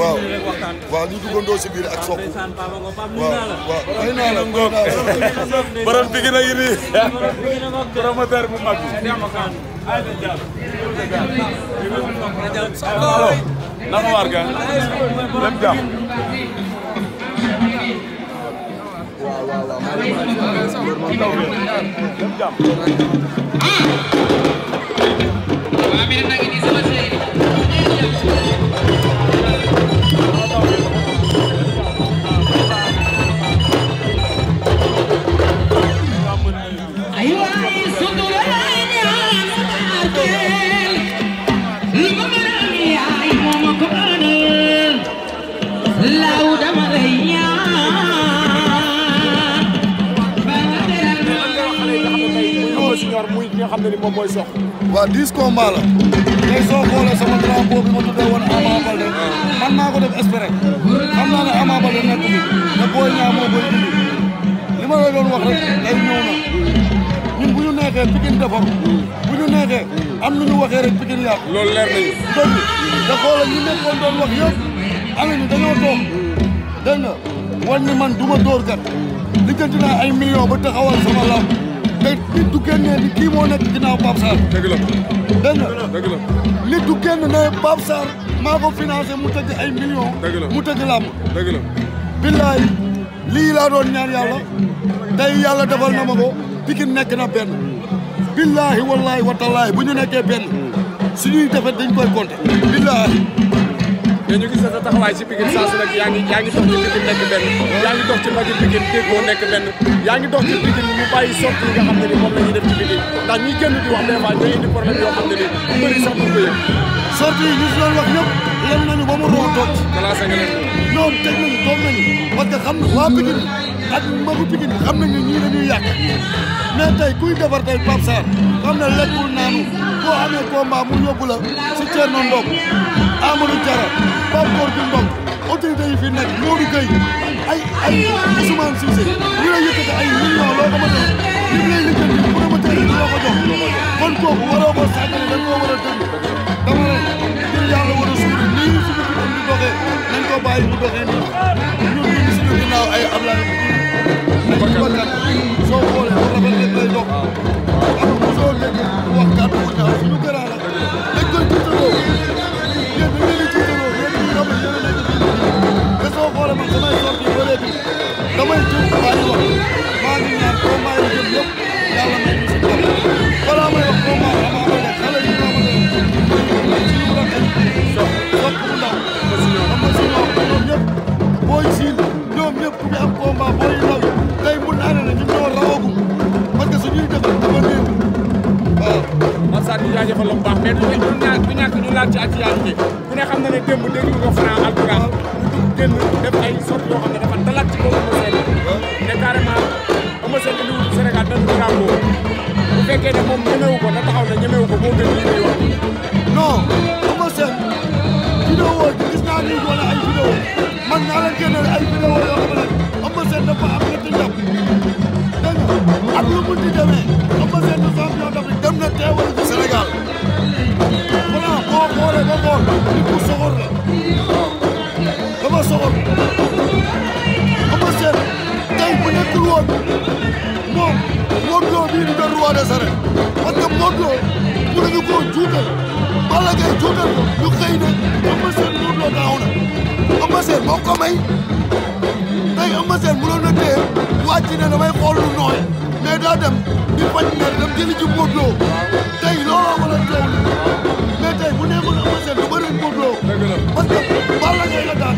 waaw waaw ñu duggandoo si biir ak soq. waaw ay naa la borom bi gën a yëri promoteur bu mag bi. naka waar ga lépp jàmm. muy ki nga xam ne ni moom mooy Sokh. waaw 10 combats la. tey soo xoolee sama drapeau bi ma tuddee woon Ama Baldé man maa ko def espérer xam naa ne Ama Baldé nekk bi te Boy Niang moo koy indi li ma la doon wax rek day ñëw na ñun bu ñu neexee Pikine defar bu ñu neexee am nu ñu waxee rek Pikine yàqu. loolu leer nañu. dëgg te xoolal ñu nekkoon doon wax yëpp am nañu dañoo toog dégg nga wan ni man du ma dóor kat lijjanti naa ay millions ba taxawal sama lamb te nit du génnee ni kii moo nekk ginnaaw Pape Sarr. dëgg la dégg nga dëgg la. nit du génn ne Pape Sarr maa ko financé mu tëgg ay millions. dëgg la mu tëgg làmb. dëgg la. billaay lii laa doon ñaan yàlla tey yàlla defal na ma ko Pikine nekk na benn billaahi wallaahi watallaahi bu ñu nekkee benn suñuy defet dañ koy compter billaahi. mais ñu gis sa taxawaay si Pikine saa su nekk yaa ngi dox ci Pikine nekk benn yaa ngi dox ci magi Pikine déggoo nekk benn yaa ngi dox ci Pikine ñu bàyyi sorti yi nga xam ne ni moom la ñuy def ci Pikine ndax ñi génn di wax des fois ñooy indi problème yoo xam ne ni bu bëri sax du ko yëg. sorti yi ñu si doon wax ñëpp lem nañu ba mu roo toog classé nga leen ñoom teg nañu toog nañu parce que xam na waa Pikine ak magu Pikine xam nañu ñii dañuy yàq mais tey kuy defar tey Pape Sarr xam ne lekkul naanu boo amee combat mu yóbbu la si Thierno Ndom Amadou Diarra Pape Mor bi Mbok autorité yi fi nekk Modou Gueye ay Ousmane Cissé ñu lay yëkkati ay millions loo ko ma def li mu lay liggéey promoteur yi loo ko jox kon kooku waroo ko sàggane dañ koo war a dëgg dama ne ngir yàlla war a suuri nii suñu Pikine di doxee nañ ko bàyyi mu doxee nii ñun ñu ngi suñu ginnaaw ay Ablaye ay bakkat soo xoolee bu rafet rek lay dox am mosoo dégg wax kàddu bu ñaaw suñu gëraa la dañ koy tuutaloo yéen dañ leen di tuutaloo yéen ñi xam ne yéen a nekk fii te soo xoolee man samay sorti ba léegi damay tuut bàyyi wax maa ngi ñaan combat yi jëm yëpp yàlla may ñu si jàpp balaa may wax combat Ama Baldé xale yi ñoo ma ne suñu rakk Sokh bu ndaw am na si ñoom ñëpp booy siin ñoom ñëpp ku fi am combat booy ndaw yi tey mun naa ne ne ñun ñoo rawagu parce que suñuy defal dafa néew waaw. Moussa di jaajëfal la bu baax mais du ñàkk ñu laal ci actualité ku ne xam na ne démb dégg nga ko Franc Alboura génn def ay sorte yoo xam ne dafa dalaat ci kaw Eumeu Sène ne carrément Eumeu Sène indiwul Sénégal benn drapeau bu fekkee ne moom ñemewu ko na taxaw na ñemewu ko moo gën lii ngay wax. non Eumeu Sène vidéo gis naa ni wala ay vidéo man naa leen génneel ay vidéo yoo xam ne Eumeu Sène dafa am ñetti ndam dégg nga ak lu mu di demee Eumeu Sène du champion d'Afrique dem na teewal ci Sénégal voilà boo xoolee ba xool nit ku soxor la dafa soxor Eumeu Sène tey bu nekkul woon moom Modou Lo bii di doon roi des arènes parce que Modou Lo mënuñu koo juutal Balla Gaye juutal ko ñu xëy ne Eumeu Sène Modou Lo daaw na Eumeu Sène moo ko may tey Eumeu Sène mënoon na téye wàcc ne damay xool lu nooy mais daa dem di faj mer dem jëli ci Modou Lo tey looloo mën a teew mais tey bu neexoon Eumeu Sène du bëri Modou Lo parce que Balla Gaye la daan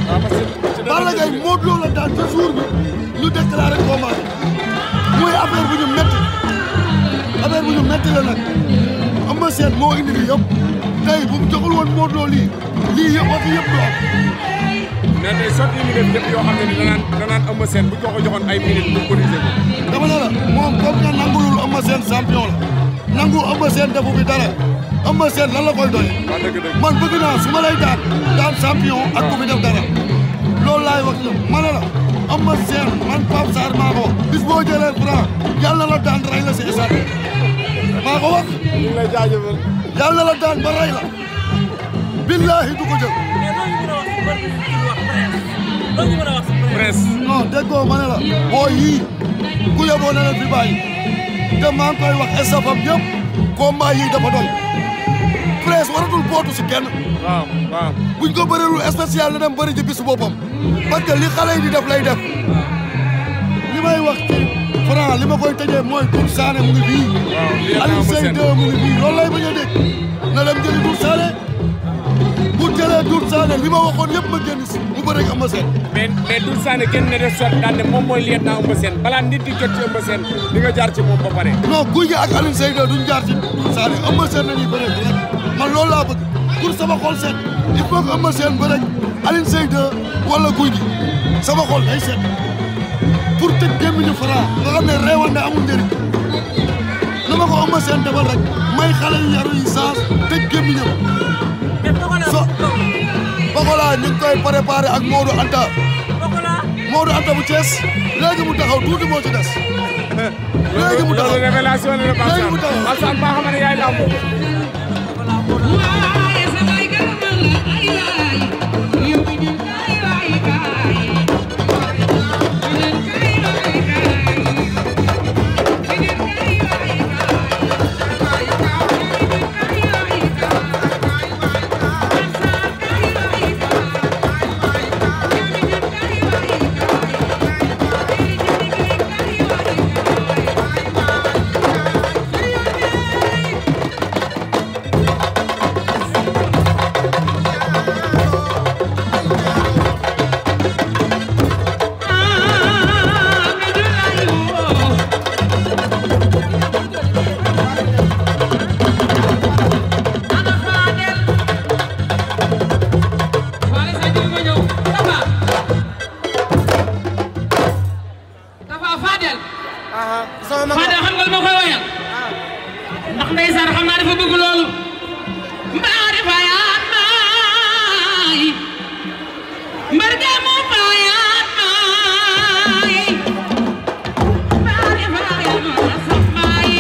Balla Gaye Modou Lo la daan ci jour bi ñu déclaré combat bi mooy affaire bu ñu metti la nag Eumeu Sène moo indi lii yëpp tey bu mu joxul woon Modou Lo lii yëpp wax yëpp du am. mais tey sotti yi mu def yëpp yoo xam ne ni danaan Eumeu Sène bu ko joxoon ay minutes mu corrigé ko. dama ne la moom comme que nangulul Eumeu Sène champion la nangu Eumeu Sène defu fi dara Eumeu Sène lan la koy doy. man bëgg naa su ma lay daan champion ak ku fi def dara loolu laay wax ñoom ma ne la Eumeu Sène man Pape Sarr maa ko wax bis boo jëlee Franc yàlla la daan rey la si stade maa ko wax. ñu ngi lay jaajëfal. yàlla la daan ba rey la. billahi du ko jël. presse. non déggoo ma ne la boo yii ku yeboo na leen fi bàyyi te maa ngi koy wax estafam yëpp combat yii dafa doy presse waratul bootu si kenn. waaw buñ ko bëreelul spécial na dem bëri ci bisu boppam parce que li xale yi di def lay def li may wax ci Franc li ma koy tëjee mooy Doudou Sané mu ngi fii. waaw Alioune Seye 2 mu ngi fii loolu lay bañ a dégg na dem jëli Doudou Sané bu jëlee Doudou Sané li ma waxoon yëpp ma génn si mu bëri ak Eumeu Sène. mais Doudou Sané génn na def sorte daan ne moom mooy lieutenant Eumeu Sène balaa nit di jot ci Eumeu Sène di nga jaar ci moom ba pare. non Gouye Gui ak Alioune Seye 2 duñ jaar ci Doudou Sané Eumeu Sène la ñuy bëree rek man loolu laa bëgg pour sama xol seet il faut que Eumeu Sène bëre Alioune Seye 2 wala Gouye Gui sama xol day seet pour tëj gémmiñu Franc nga xam ne réewande amul njëriñ na ma ko Eumeu Sène defal rek may xale yu yaru yi saas tëj gémmiñam Pokola ñu ngi koy préparé ak Modou Anta bu Thiès léegi mu taxaw tuuti moo ci des léegi mu taxaw loolu révélation la léegi mu taxaw Bassane ba xam ne yaay lamb Fadel xam nga lu ma koy woyal ndax ndeysaan xam naa dafa bëgg loolu mbaa dafa yaat maay mbar ga mu fayaat maay mbaa dafa yaat maay